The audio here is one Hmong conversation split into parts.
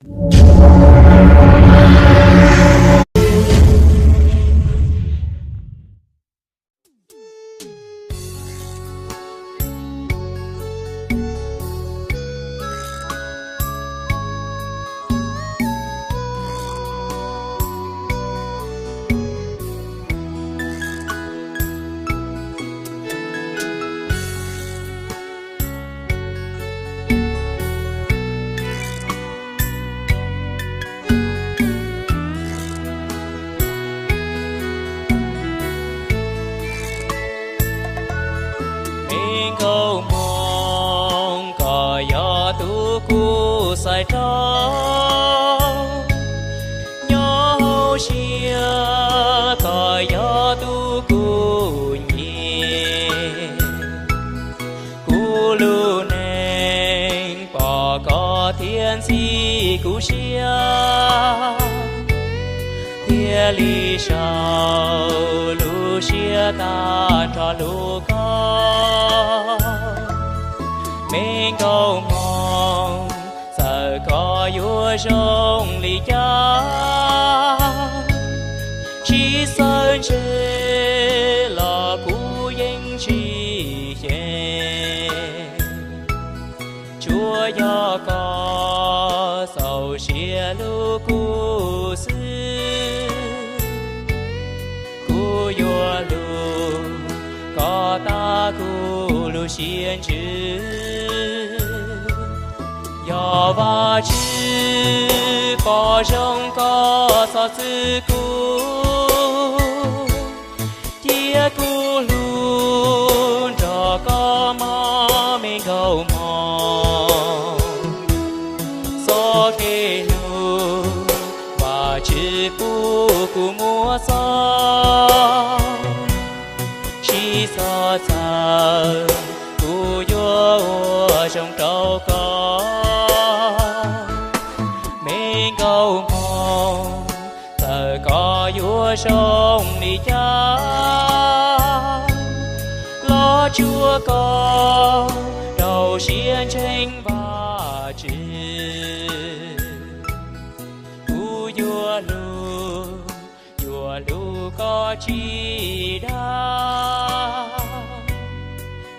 Me nkauj hmoob, koj yog tus kuv xaiv rau, nyob hauv siab koj yog tus kuv nyiam. Kuv lub neej pom koj thiaj ntxim kuv siab, thiaj li sau lub siab tag nrho hlub koj. Me nkauj hmoob, txawm koj yuav zoo li cas, tsis xav ntse los kuv yeej tsis xyeej. Tsuas yog koj txaus siab hlub kuv xwb, kuv yuav hlub koj tag kuv lub siab ntsws. Yog Vajtswv pom zoo koj txhob txwv kuv, cia kuv hlub nrog koj mog me nkauj hmoob. Txoj kev hlub Vajtswv pub kuv muab txo, tsis txhob txhawj, kuv yuav ua zoo rau koj. Me nkauj hmoob, txawm koj yuav zoo li cas, los tsuas koj rau siab ntseeg Vajtswv. Kuv yuav hlub, yuav hlub koj tsis dag,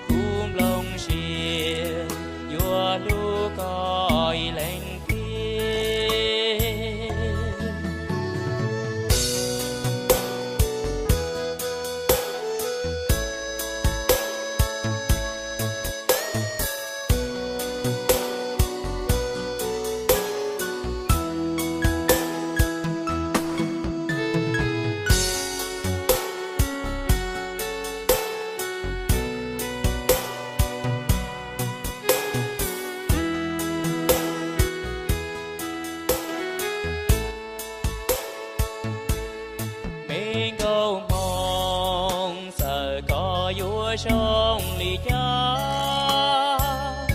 kuv nplooj siab yuav hlub koj ib leeg thiab. Me nkauj hmoob, txawm koj yuav zoo li cas,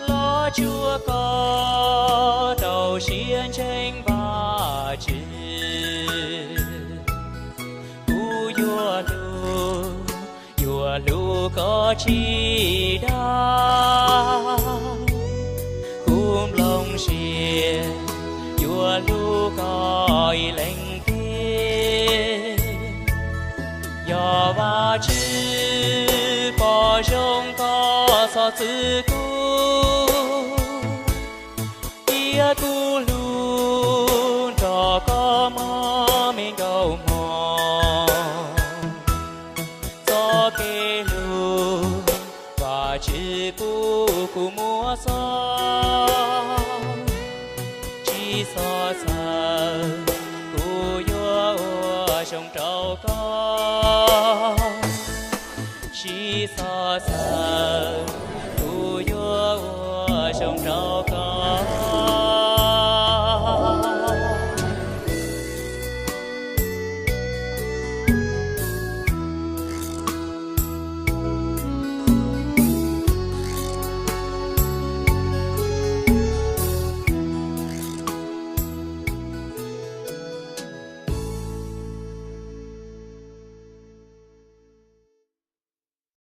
los tsuas koj rau siab ntseeg Vajtswv. Kuv yuav hlub, yuav hlub koj tsis dag, kuv nplooj siab yuav hlub koj ib leeg thiab. Yog Vajtswv pom zoo koj txhob txwv kuv, cia kuv hlub nrog koj mog me nkauj hmoob. Txoj kev hlub Vajtswv pub kuv muab txo, tsis txhob txhawj, kuv yuav ua zoo rau koj. Tsis txhob txhawj, kuv yuav ua zoo rau koj.